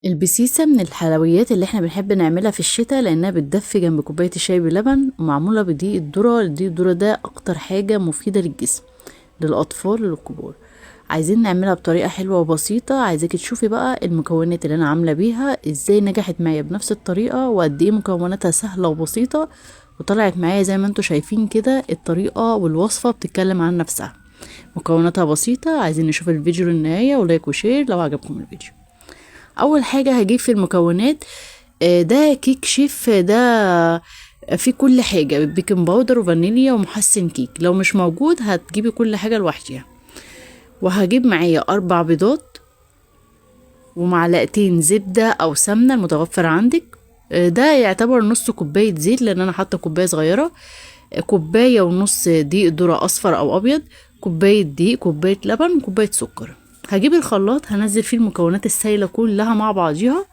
البسيسة من الحلويات اللي احنا بنحب نعملها في الشتاء لانها بتدفي جنب كوباية الشاي بلبن، ومعمولة بدقيق الذرة. دقيق الذرة ده اكتر حاجة مفيدة للجسم، للاطفال وللكبار. عايزين نعملها بطريقة حلوة وبسيطة. عايزاكي تشوفي بقى المكونات اللي انا عاملة بيها ازاي نجحت معايا بنفس الطريقة، وقد ايه مكوناتها سهلة وبسيطة وطلعت معايا زي ما انتوا شايفين كده. الطريقة والوصفة بتتكلم عن نفسها، مكوناتها بسيطة. عايزين نشوف الفيديو للنهاية، و like و share لو عجبكم الفيديو. اول حاجة هجيب في المكونات ده كيك شيف، ده في كل حاجة، baking powder وفانيليا ومحسن كيك. لو مش موجود هتجيبي كل حاجة لوحديها. وهجيب معايا 4 بيضات ومعلقتين زبدة او سمنة المتوفر عندك. ده يعتبر نص كوباية زيت لان انا حاطة كوباية صغيرة. كوباية ونص دقيق ذرة اصفر او ابيض، كوباية دقيق، كوباية لبن، وكوباية سكر. هجيب الخلاط هنزل فيه المكونات السايلة كلها مع بعضيها،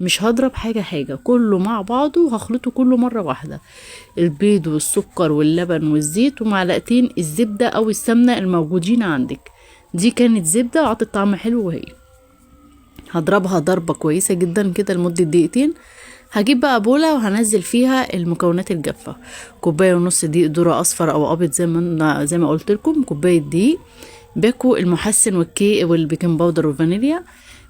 مش هضرب حاجة حاجة، كله مع بعضه وهخلطه كله مرة واحدة. البيض والسكر واللبن والزيت ومعلقتين الزبدة او السمنة الموجودين عندك. دي كانت زبدة وعطت طعم حلو، وهي هضربها ضربة كويسة جدا كده لمدة دقيقتين. هجيب بقى بولة وهنزل فيها المكونات الجافة، كوباية ونص دقيق ذرة أصفر أو أبيض زي ما قلت لكم، كوباية دقيق، باكو المحسن والكيك وال baking powder والفانيليا،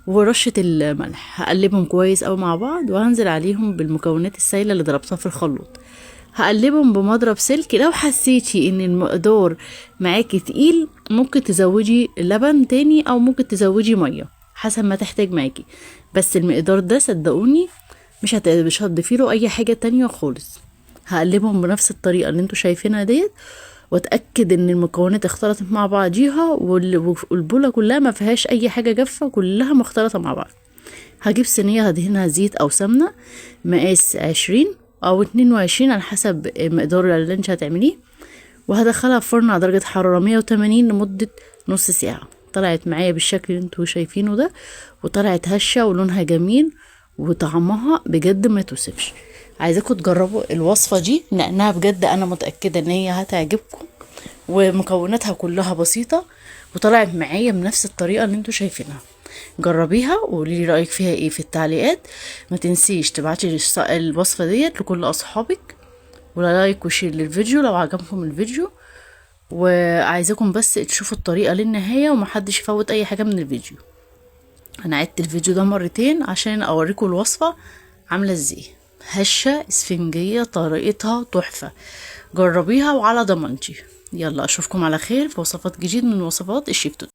ورشة الملح. هقلبهم كويس أوي مع بعض وهنزل عليهم بالمكونات السايلة اللي ضربتها في الخلاط. هقلبهم بمضرب سلك. لو حسيتي ان المقدار معاكي تقيل ممكن تزودي لبن تاني او ممكن تزودي مية حسب ما تحتاج معاكي، بس المقدار ده صدقوني مش هتضيفي له اي حاجة تانية خالص. هقلبهم بنفس الطريقة اللي انتوا شايفينها ديت، واتاكد ان المكونات اختلطت مع بعضيها والبوله كلها ما فيهاش اي حاجة جافة، كلها مختلطة مع بعض. هجيب صينية هدهنها زيت او سمنه مقاس 20 او 22 على حسب مقدار اللي انت هتعمليه، وهدخلها في فرن على درجه حرارة 180 لمدة نص ساعة. طلعت معايا بالشكل اللي انتوا شايفينه ده، وطلعت هشه ولونها جميل وطعمها بجد ما توصفش. عايزاكم تجربوا الوصفة دي لانها بجد انا متاكدة ان هي هتعجبكم، ومكوناتها كلها بسيطة وطلعت معايا بنفس الطريقة اللي انتوا شايفينها. جربيها وقولي لي رايك فيها ايه في التعليقات. ما تنسيش تبعتي الوصفة ديت لكل اصحابك، و like و share للفيديو لو عجبكم الفيديو. وعايزاكم بس تشوفوا الطريقة للنهاية ومحدش يفوت اي حاجة من الفيديو. انا عدت الفيديو ده مرتين عشان اوريكم الوصفة عامله ازاي. هشه اسفنجيه طريقتها تحفة، جربيها وعلى ضمانتي. يلا اشوفكم على خير في وصفات جديد من وصفات الشيف توتو.